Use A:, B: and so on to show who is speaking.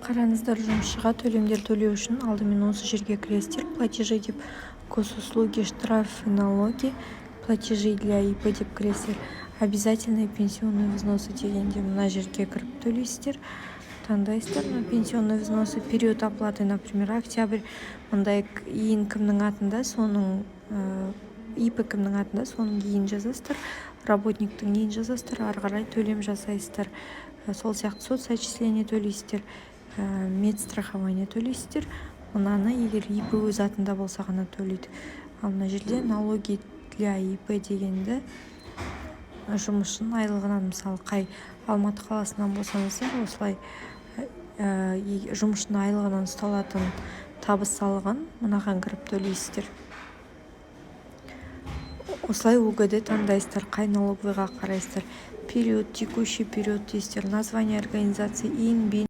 A: Қараңыздар, жұмысшыға төлемдер төлеу үшін алдымен осы жерге кіресіздер: «Платежи» деп, «Госуслуги», «Штрафы, налоги», «Платежи для ИП» деп кіресіздер. «Обязательные пенсионные взносы» дегенде мына жерге кіріп төлейсіздер, таңдайсыздар. Мына «Пенсионные взносы», период оплаты, например, октябрь. Мындай ИИН кімнің атында, соның, ИП кімнің атында, соның ИИН жазасыздар, работниктің ИИН жазасыздар, ары қарай төлем жасайсыздар. Сол сияқты соцотчисление төлейсіздер, медстрахование төлейсіздер. Мынаны егер ИП өз атында болса ғана төлейді. Ал мына жерде «Налоги для ИП» дегенді жұмысшының айлығынан, мысалы, қай Алматы қаласынан болсаңыздар, осылай жұмысшының айлығынан ұсталатын табыс салығын мынаған кіріп төлейсіздер. Осылай УГД таңдайсыздар, қай налоговыйға қарайсыздар, период, текущий период дейсіздер, название организации, ИИН, БИН.